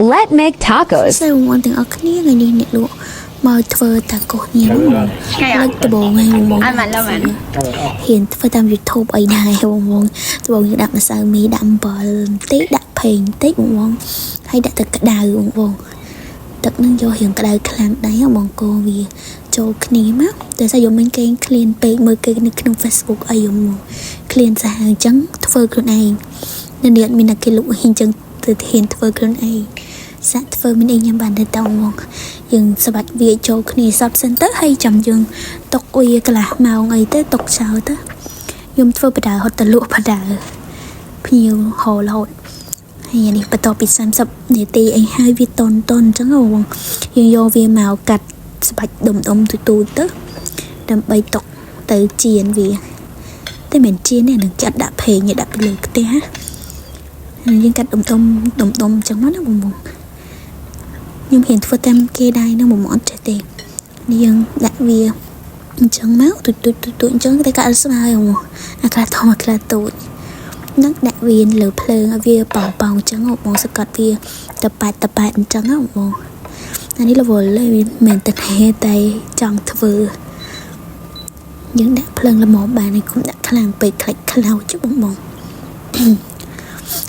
Let make tacos. សួស្តីបងប្អូនទាំងអស់គ្នាថ្ងៃនេះអ្នកលក់មកធ្វើតាកូសញ៉ាំបង ឆ្ងាញ់អត់ លើកដំបូងហើយបងបង អត់បានឡើយបាន ហ៊ានធ្វើតាម YouTube អីដែរបងបងដំបូងយើងដាក់ម្សៅមីដាក់អំបិលបន្តិចដាក់ប្រេងបន្តិចបងបងហើយដាក់ទឹកក្តៅបងបងទឹកនឹងយករៀងក្តៅខ្លាំងដែរបងកូរវាចូលគ្នាមកតែស្អីយកមិញគេងឃ្លានពេកមើលគេនៅក្នុង Facebook អីយកមកឃ្លានសាហាវអញ្ចឹងធ្វើខ្លួនឯងនៅនេះអត់មានអ្នកគេលក់អីអញ្ចឹងទៅហ៊ានធ្វើខ្លួនឯង សាក់ធ្វើមានអីញ៉ាំបានទៅតងមកយើងស្បាច់វាចូលគ្នាសពសិនទៅហើយចាំយើងទុកវាកន្លះម៉ោងអីទៅទុកចោលទៅខ្ញុំធ្វើបដាហត់ទៅលក់បដាភ្ញៀវហោរហូតហើយអានេះបន្ទាប់ពី30នាទីអីហើយវាតនតនអញ្ចឹងហ៎បងយើងយកវាមកកាត់ស្បាច់ដុំដុំទូទូចទៅដើម្បីទុកទៅចៀនវាតែមិនចៀនទេអានឹងចាត់ដាក់ប្រេងទេដាក់ពីលើខ្ទះណាយើងកាត់ដុំដុំដុំដុំអញ្ចឹងមកណាបងបង ខ្ញុំហ៊ានធ្វើតាមគេដែរនឹងមកអត់ចេះទេនេះយើងដាក់វាអញ្ចឹងមកទូចទូចទូចទូចអញ្ចឹងតែក៏អត់ស្មើហ្មងអាខ្លះធំអាខ្លះតូចនឹងដាក់វាលើភ្លើងឲ្យវាប៉ោងប៉ោងអញ្ចឹងបងសកាត់វាតប៉ែតតប៉ែតអញ្ចឹងហ៎បងអានេះរវល់เลยមិនតែតែចង់ធ្វើយើងដាក់ភ្លើងល្មមបានហើយកុំដាក់ខ្លាំងពេកខ្លាច់ខ្លោចបងបង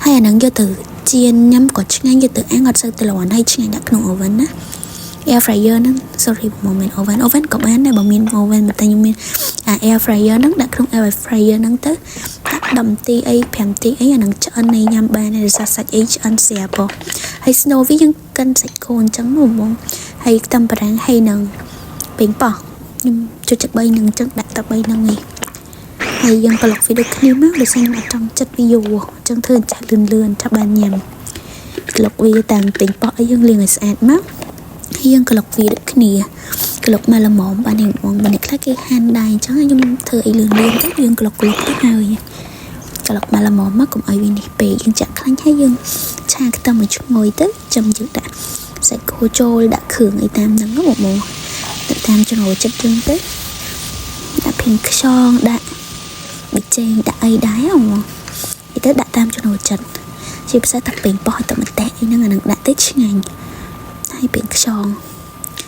ហើយអាហ្នឹងយកទៅចៀនញ៉ាំក៏ឆ្ងាញ់យកទៅអាំងអត់សូវទៅលាន់ហើយឆ្ងាញ់ដាក់ក្នុង oven ណា air fryer ហ្នឹង sorry បងមិន oven oven ក៏បានដែរបើមាន oven តែខ្ញុំមានអា air fryer ហ្នឹងដាក់ក្នុង air fryer ហ្នឹងទៅដាក់10នាទីអី5នាទីអីអាហ្នឹងឆ្អិនអីញ៉ាំបានហើយសាច់សាច់អីឆ្អិនស្រាប់បងហើយ snow វាយើងកិនសាច់គោអញ្ចឹងបងហើយខ្ទឹមបារាំងហើយនឹងប៉េងប៉ោះខ្ញុំចូលចិត្ត3ហ្នឹងអញ្ចឹងដាក់តែ3ហ្នឹងឯង ហើយយើងប្លុកវាដូចគ្នាមកដោយសារខ្ញុំអត់ចង់ចិត្តវាយូរអញ្ចឹងធ្វើអញ្ចាស់លឿនលឿនចាប់បានញ៉ាំក្លុកវាតាមពេញប៉ោះអីយើងលាងឲ្យស្អាតមកហើយយើងក្លុកវាដូចគ្នាក្លុកមកល្មមបាននេះបងបើអ្នកខ្លះគេហាន់ដែរអញ្ចឹងខ្ញុំធ្វើអីលឿនលឿនទៅយើងក្លុកក្លុកទៅហើយក្លុកមកល្មមមកកុំឲ្យវានេះពេកយើងចាក់ខ្លាញ់ហើយយើងឆាខ្ទឹមឲ្យឈ្ងុយទៅចាំយើងដាក់សាច់គោចូលដាក់គ្រឿងអីតាមហ្នឹងបងបងទៅតាមចំណូលចិត្តយើងទៅដាក់ភីងខ្យងដាក់ ប៊ីចេងដាក់អីដែរហ៎បងនិយាយទៅដាក់តាមចំណូលចិត្តជាពិសេសទឹកប៉េងប៉ោះទឹកម្ទេសអីហ្នឹងអានឹងដាក់ទៅឆ្ងាញ់ហើយប៉េងខ្យង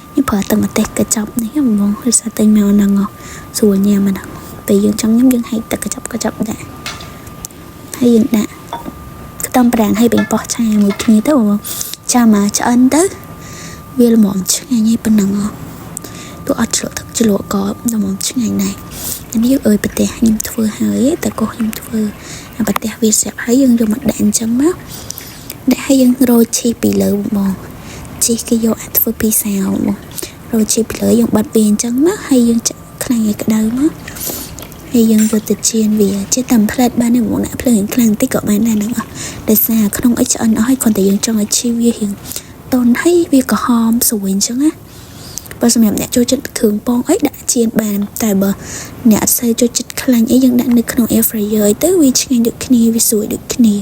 ខ្ញុំប្រើទឹកម្ទេសកញ្ចប់នេះហ៎បងឬសារទិញមកហ្នឹងហ៎ស្រួលញ៉ាំអាហ្នឹងពេលយើងចង់ញ៉ាំយើងហែកទឹកកញ្ចប់កញ្ចប់ដាក់ហើយយើងដាក់ខ្ទឹមប្រាំងហើយប៉េងប៉ោះឆាមួយគ្នាទៅបងចាំមកឆ្អិនទៅវាល្មមឆ្ងាញ់ហើយប៉ុណ្ណឹងហ៎ទោះអត់ជ្រក់ទឹកជ្រលក់ក៏ល្មមឆ្ងាញ់ដែរ អានេះអើយប្រទេសខ្ញុំធ្វើហើយតែក៏ខ្ញុំធ្វើអាប្រទេសវាស្រាប់ហើយយើងយកមកដាក់អញ្ចឹងមកដាក់ហើយយើងរោយឈីសពីលើបងឈីសគេយកអាធ្វើពីសាវបងរោយឈីសពីលើយើងបិទវាអញ្ចឹងមកហើយយើងចាក់ខ្លាំងឲ្យក្តៅមកហើយយើងយកទៅចៀនវាចេះតាមផ្លែតបានទេបងដាក់ភ្លើងខ្លាំងតិចក៏បានដែរហ្នឹងអស់ដោយសារក្នុងអីឆ្អិនអស់ហើយគ្រាន់តែយើងចង់ឲ្យឈីសវារៀងតន់ហើយវាក្រហមស្រួយអញ្ចឹងណាបើសម្រាប់អ្នកចូលចិត្តគ្រឿងពងអីដាក់ចៀនបានតែបើអ្នកអត់សូវចូលចិត្តខ្លាញ់អីយើងដាក់នៅក្នុង air fryer អីទៅវាឆ្ងាញ់ដូចគ្នាវាស្រួយដូចគ្នា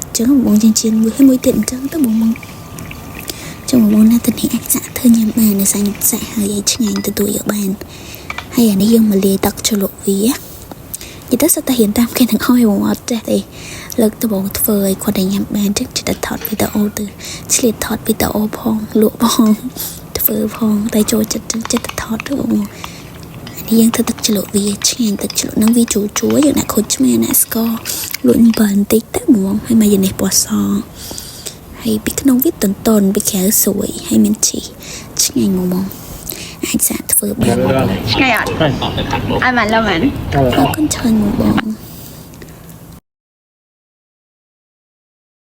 អញ្ចឹងបងចៀនមួយហើយមួយទៀតអញ្ចឹងទៅបងបងចឹងបងណាទៅនេះអាចសាក់ធ្វើញ៉ាំបានដោយសារខ្ញុំសាក់ហើយឲ្យឆ្ងាញ់ទទួលយកបានហើយអានេះយើងមកលាយទឹកជ្រលក់វានិយាយទៅសិតតែរៀនតាមគេទាំងអស់បងអត់ចេះទេលើកដំបូងធ្វើឲ្យគាត់តែញ៉ាំបានចឹងចិត្តតែថតវីដេអូទៅឆ្លៀតថតវីដេអូផងលក់ផងធ្វើផងតែចូលចិត្តចឹងចិត្តតែថតទៅបង នេះយើងធ្វើទឹកជ្រលក់វាឆ្ងាញ់ទឹកជ្រលក់ហ្នឹងវាជូរជូរយើងដាក់ក្រូចឆ្មាដាក់ស្ករលក់អំបិលបន្តិចទៅហ្មងហើយមកយ៉ាងនេះពណ៌សហើយពីក្នុងវាតន់តន់ពីក្រៅស្រួយហើយមានជីឆ្ងាញ់ហ្មងហ្មងអាចសាកធ្វើបាន ឆ្ងាញ់អត់អត់បានឡើយបាន អរគុណច្រើនហ្មងបង